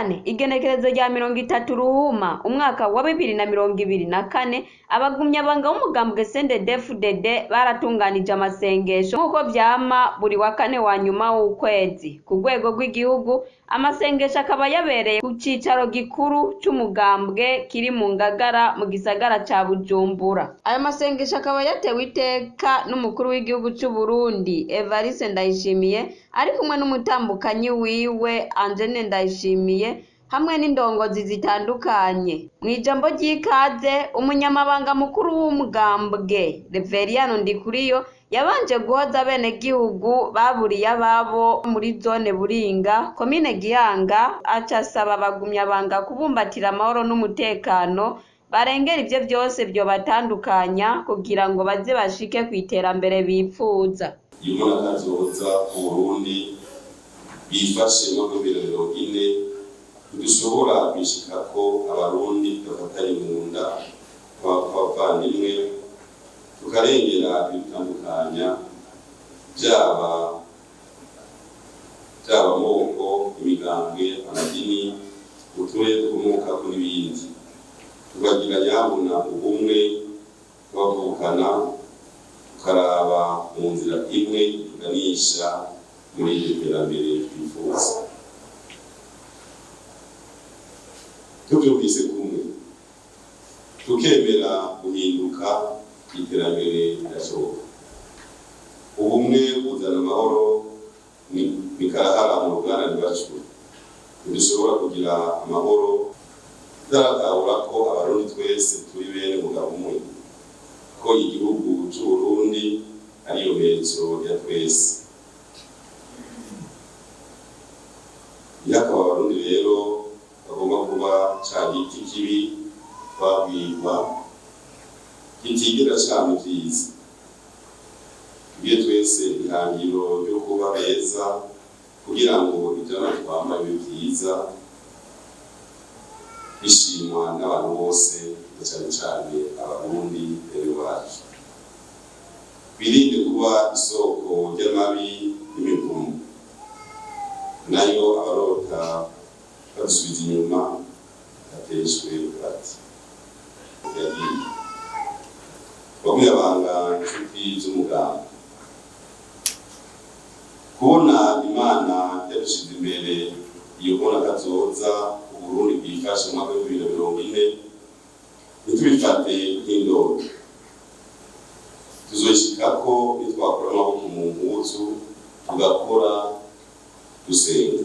Kane igenekerezo rya 30 Ruhuma umwaka wa 2024, abagumyabanga b'umugambwe CNDD-FDD baratunganije amasengesho nk'uko vyama buri wa kane wa nyuma w'ukwezi. Ku rwego rw'igihugu, amasengesho akaba yabereye ku cicaro gikuru c'umugambwe kiri mu Ngagara mu gisagara ca Bujumbura. Ayo masengesho akaba yatewe iteka n'umukuru w'igihugu c'Uburundi Evariste Ndayishimiye ari kumwe n'umutambukanyi wiwe Angeline Ndayishimiye hamwe n'indongozi zitandukanye. Mw'ijambo ry'ikaze, umunyamabanga mukuru w'umugambwe Reveriyano Ndikuriyo yabanje guhoza abenegihugu baburiye ababo muri zone Buringa, komine Gihanga, aca asaba abagumyabanga kubumbatira amahoro n'umutekano, barengera ivyo vyose vyobatandukanya kugira ngo baze bashike kw'iterambere bipfuza. Iyo mbona kazoza Burundi bifashe no 2040, ntidushobora kwishikako abarundi tudafatanye mu nda, tw'abavandimwe, tukarengera ibitandukanya, byaba amoko, imigambwe, amadini, uturere dukomokako n'ibindi, tukagira nyabuna ubumwe, twavukana, tukaraba mu nzira imwe tuganisha muri iryo terambere twifuza. Tuvyumvise kumwe, tukemera guhinduka, iterambere rirashoboka. Ubumwe buzana amahoro, ni karahara mu ruganda ntibacure. Ntidushobora kugira amahoro tutaratahura ko abarundi twese turi bene mugabo umwe, ko igihugu c'Uburundi ariyo metso ya twese. Iyo akaba abarundi rero bagomba kuba ca giti kibi twabwirwa kitigera cama ivyiza, tugire twese ihangiro ryo kuba beza kugira ngo ivyama twama bibe vyiza, bishimwa n'abantu bose, na cane cane abarundi bene wacu. Twirinde kuba isoko ry'amabi n'imivumo, nayo abarota badusubiza inyuma bateshwe bati yagiye. Bagumyabanga, inshuti z'umugambwe, kubona Imana yadushize imbere iyo mbona kazoza Uburundi bwifashe mu mwaka wa 2040, ntitubifate nk'indoto. Tuzoshikako nitwakura amaboko mu mpuzu, tugakora, dusenga.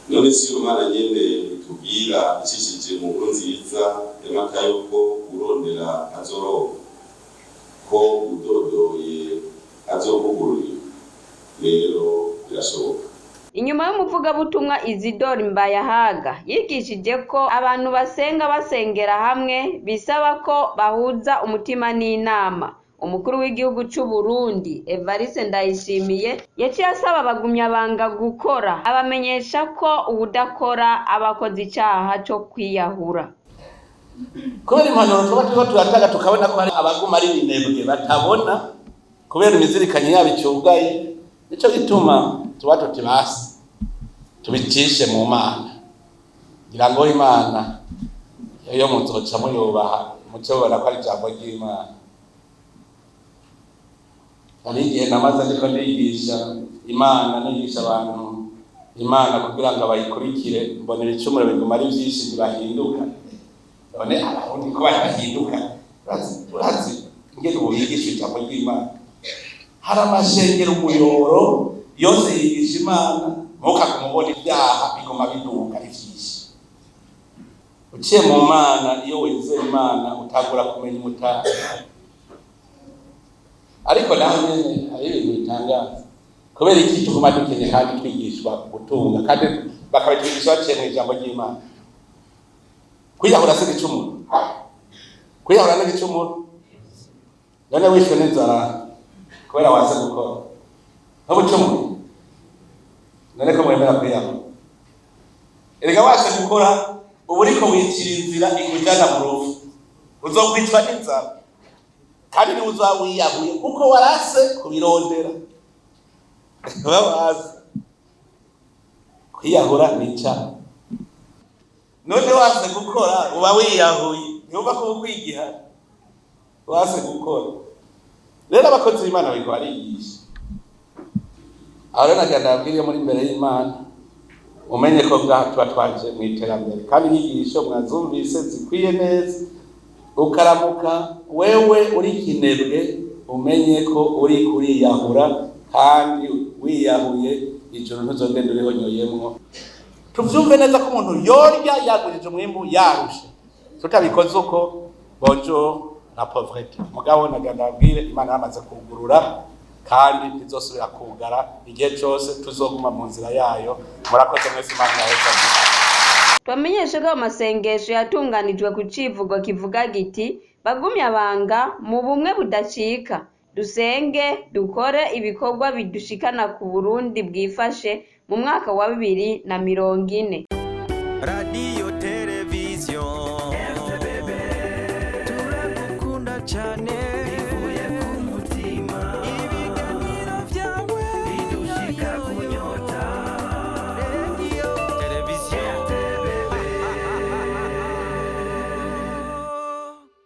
None si yo Mana nyene itubwira icishije mu nkuru nziza ya Matayo ko urondera azoronka, ko udodoye azokugururira? Rero birashoboka. Inyuma y'umuvugabutumwa Isidore Mbayahaga yigishije ko abantu basenga basengera hamwe bisaba ko bahuza umutima n'inama, umukuru w'igihugu c'Uburundi Evariste Ndayishimiye yaciye asaba abagumyabanga gukora, abamenyesha ko uwudakora aba akoze icaha co kwiyahura. Kubera impanuro tuba turiko turatanga, tukabona ko hari abaguma ari ibinebwe batabona kubera imizirikanyo yabo icugaye, nico gituma tuba tuti basi tubicishe mu Mana, ngira ngo Imana iyo muzoca muyubaha, muce mubona ko ari ijambo ry'Imana. Hari igihe namaze ndiko ndigisha Imana, nigisha abantu Imana kugira ngo bayikurikire, mbona ibicumuro biguma ari vyinshi, ntibahinduka. None abarundi ko bahinduka? Urazi ingene ubu bigisha ijambo ry'Imana? Hari amashengero umuyoro yose yigisha Imana, ntukaguma ubona ibyaha biguma biduga ari vyinshi. Uciye mu Mana, iyo wizera Imana, utangura kumenya umutahe. Ariko naho nyene hari ibintu bitangaza. Kubera iki tuguma dukenye kandi twigishwa gutunga, kandi bakabitwigisha baciye mu ijambo ry'Imana? Kwiyahura si igicumuro? Kwiyahura ni igicumuro? None wishwe n'inzara kubera wanse gukora, ntubucumuro? None ko mwemera kwiyahura? Erega washe gukora, uba uriko wicira inzira ikujana mu rupfu. Uzokwicwa n'inzara kandi niwe uzaba wiyahuye, kuko warase kubirondera. Babazi. Kwiyahura ni icyaha. None wanse gukora uba wiyahuye, ntiwumva ko uba ukwigiha wanse gukora. Rero abakozi b'Imana bariko barigisha. Aho rero nagira ndababwire, muri imbere y'Imana, umenye ko ngaha tuba twaje mu iterambere, kandi inyigisho mwazumvise zikwiye neza. Ukaramuka wewe uri kinebwe, umenye ko uri kuriyahura, kandi wiyahuye ijoro ntuzogenda urihonyoyemwo. Tuvyumve neza ko umuntu yorya yagurije umwimbu yarushe. Tutabikoze uko, bonjour la pauvreté. Mugabo nagira ndababwire, Imana yamaze kugurura kandi ntizosubira kugara igihe cose tuzoguma mu nzira yayo. Murakoze mwese, Imana iraheza. Twamenyeshe ko ayo masengesho yatunganijwe ku civugo kivuga giti: "Bagumyabanga mu bumwe budacika, dusenge dukore ibikorwa bidushikana ku Burundi bwifashe mu mwaka wa 2040." Radiyo.